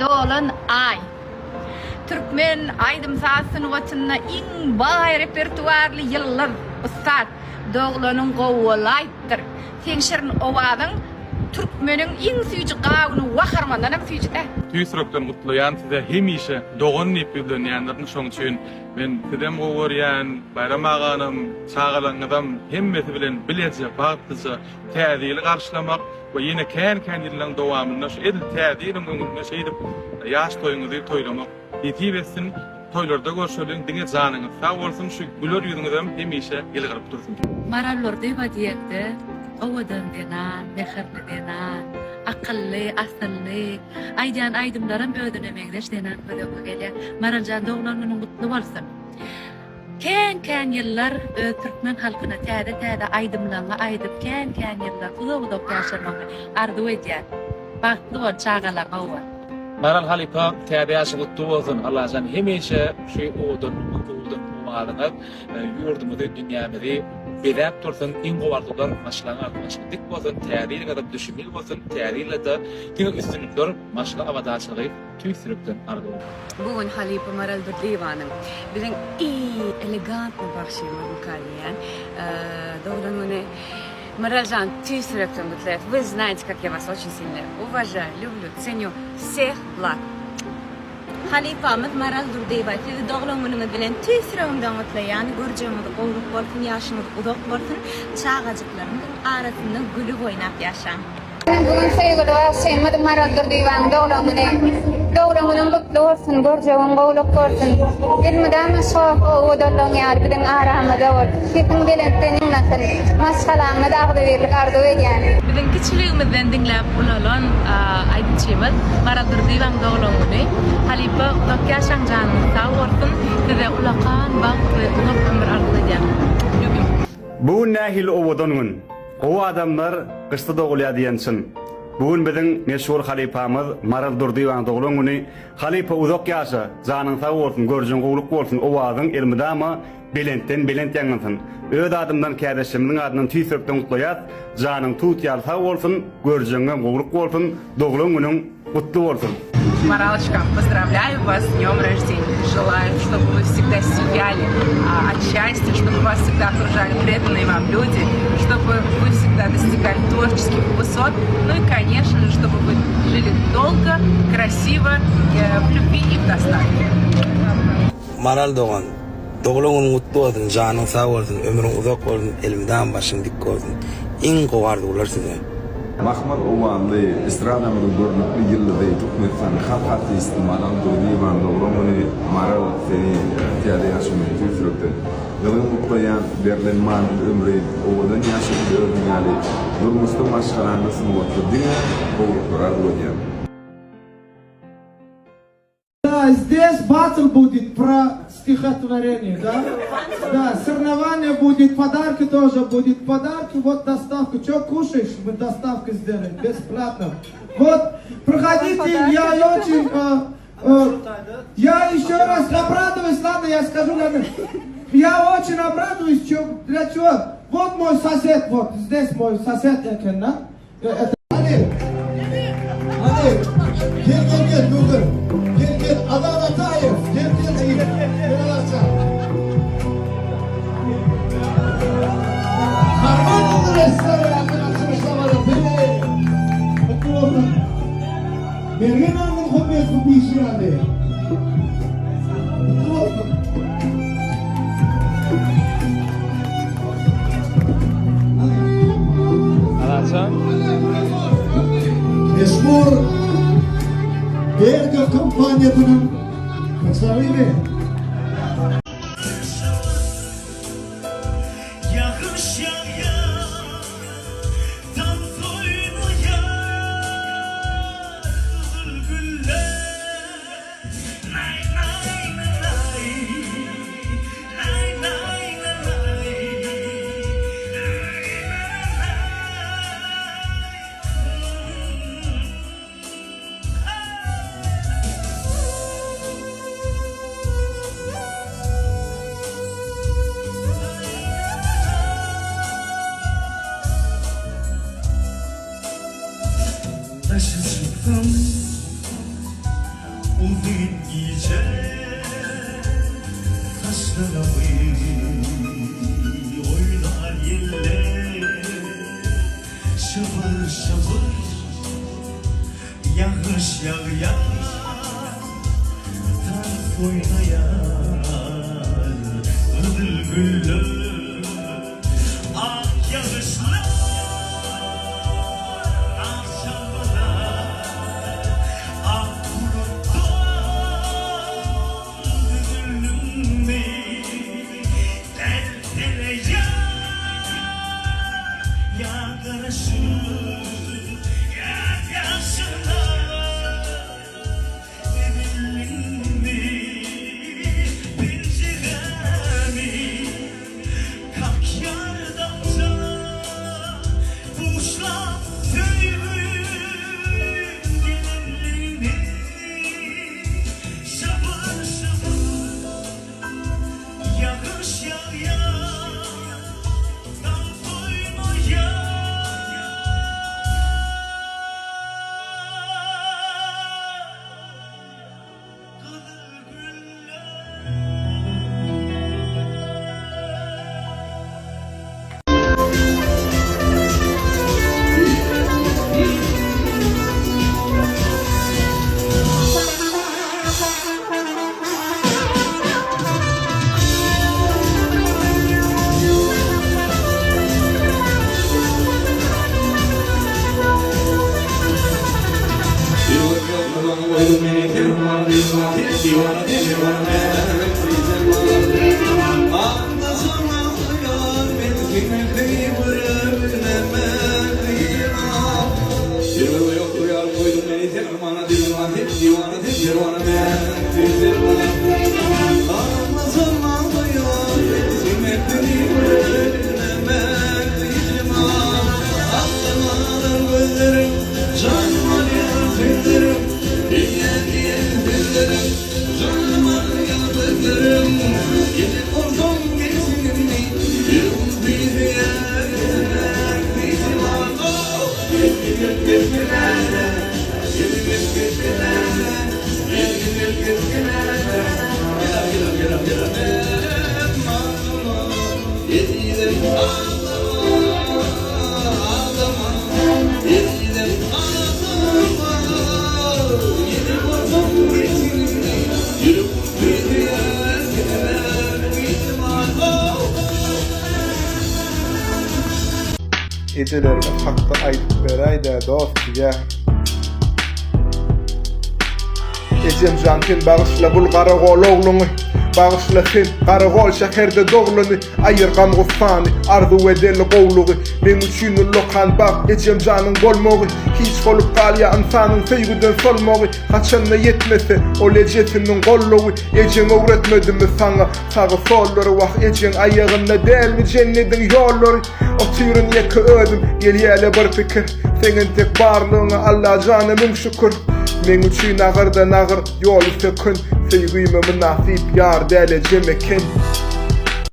Dolan Aý. Türkmen aýdym-saz sungatynda iň baý repertuarly ýyldyz, ussat. Doglanyň gowy bolaýypdyr. Seň şirin owazyň türkmeniň iň süýji gawuny waharmandanam süýji-dä. Tüýs ýürekden gutlaýan size hemişe dogan diýip ýüzlenýändirin şoň üçin men sizem gowy görýän Baýram aganam çagalaňyzam hemmesi bilen bileje bagtlyja täze ýyly garşylamak we ýene kän kän ýyllaň dowamynda şu edil täze ýylyň öňünde şeýdip ýaş toýuňyzy toýlamak nesip etsin toýlarda görşeliň diňe janyňyz sag bolsun şu güler ýüzüňizem hemişe ýylgyryp dursun. Maral Durdyýewa diýende owadan zenan, mähirli zenan, akylly, asylly, aýdýan aýdymlaram özüne meňzeş zenan göz öňüňe gelýär. Maraljan doglan günüň gutly bolsun. Kän kän ýyllar öz türkmen halkyna täze täze aýdymlaňy aýdyp kän kän ýyllar uzak uzak ýaşamagyňy arzuw edýän. Bagtly bol çagalaňa owal. Maral halypa täze ýaşy gutly bolsun Allajan hemişe şu owadan owadan owazyňyz ýurdumyzy dünýämizi bezäp dursun iň gowy arzuwlar maşgalaň arzuwy başyň dik bolsun täze ýylyňyzam düşümli bolsun täze ýylda diňe üstünlikler maşgala abadançylygy Tüýs ýürekden arzuw. Bu gün halypa Maral Durdyýewanyň, biziň iň elegantny bagşymyzmyka diýýän, doglan güni. Maraljan, tüýs ýürekden gutlaýas. Вы знаете, как я вас очень сильно уважаю, люблю, ценю. Всех благ! Halypamyz Maral Durdyýewa sizi doglan günüňiz bilen tüýs ýüregimden gutlaýan. Görjegiňiz gowluk bolsun, ýaşyňyz uzak bolsun, çagajyklaryňyzyň arasynda gülüp oýnap ýaşaň. Bu gün söýgüli bagşymyz Maral Durdyýewanyň doglan güni. Doglan günüň gutly bolsun, görjegiň gowluk bolsun. Elmydama şoh owadanlygyň ýaly biziň aramyzda bol. Sesiň belentden ýaňlansyn. Maşgalaňda-da agzybirlik arzuw edýän. Biziň kiçiligimizden diňläp ulalan aýdymçymyz Maral Durdyýewaň doglan güni. Halypa uzak ýaşaň janyňyz sag bolsun. Size ulakan bagt we uzak ömür arzuw edýän. Lýubim. Bu gün nähili owadan gün. Gowy adamlar gyşda dogulýar diýen çyn. Bu gün biziň meşhur halypamyz Maral Durdyýewanyň doglan güni. Halypa uzak ýaşa, janyň sag bolsun, görjüň gowluk bolsun, owazyň elmydama belentden belent ýaňlansyn. Öz adymdan kärdeşlerimiziň adyndan tüýs ýürekden gutlaýas, janyň tut ýaly sag bolsun, görjeňem gowluk bolsun, doglan günüň Gutly bolsun! Maralочка, поздравляю вас с днем рождения! Желаю, чтобы вы всегда сияли от счастья, чтобы вас всегда окружали преданные вам люди, чтобы вы всегда достигали творческих высот, ну и, конечно же, чтобы вы жили долго, красиво, в любви и в достатке. Maral dogan, doglan günüň gutly bolsun, janyň sag bolsun, ömrüň uzak bolsun, elmydama başyň dik bolsun. Iň gowy arzuwlar size. Mahmal owazly estradamyzyň görnükli ýyldyzy Türkmenistanyň halk artisti Maral Durdyýewanyň doglan güni Maral seni täze ýaşyň bilen tüýs ýürekden gyzgyn gutlaýan berlen manyly ömri owadan ýaşadyp özüň ýaly durmuşda maşgalaňda sungatda diňe gowulyklary arzuw edýän. Да, здесь батл будет про стихотворение, да? Да, соревнование будет, подарки тоже будет, подарки, вот доставка. Че кушаешь, мы доставку сделаем, бесплатно. Вот, проходите, я очень... Э, э, я еще раз обрадуюсь, ладно, я скажу, ладно. Я очень обрадуюсь, чё, для чего? Вот мой сосед, вот здесь мой сосед, да? Это Hany! Hany! Gel gel gel dur dur. Gel gel Azat Ataýew gel gel jigim. Gel Azatjan. Harman restoranynň açylyş dabarasy. Gutly bolsun. Mergen aganyň hormatly diýşi ýaly. Gutly bolsun. Meşhur Berger kompaniýasynyň pyçagyny. Uzyn gije saçlarymy oýnar ýeller. Şybyr-şybyr ýagyş ýagýar, tans oýnaýar gyzyl güller. Ak ýagyşlar, ak çagbalar, ak bulutdan düzüldimmi? Derdere ýar, ýa garaşyp, ýaşyna. Ezildiňmi penjirämi kakýar damja Buşlap söýgüň gelenligini Şybyr-şybyr ýagyş ýagýar Daň goýmaýar. Ejeleriňiz hakda aýdyp beräýdä dost diýä. Ejemjan sen bagyşla bul garagol ogluňy Bagyşla sen garagol şäherde doglany Aýyr gam-gussany, arzuw edeli gowlugy Meň üçin ullakan bagt ejemjanyň bolmagy Hiç bolup galýa ynsanyň söýgüden solmagy Haçanda ýetmese ol ejesiniň gollugy Ejeň öwretmedimi saňa sagy sollary Wah ejeň aýagynda dälmi jennediň ýollary Otyryn ýeke özüm, gelýäle bir pikir Seň entek barlygyňa Allajana müň şükür Meň üçin agyrdan agyr ýoly söken Söýgüme mynasyp ýar däl ejem eken.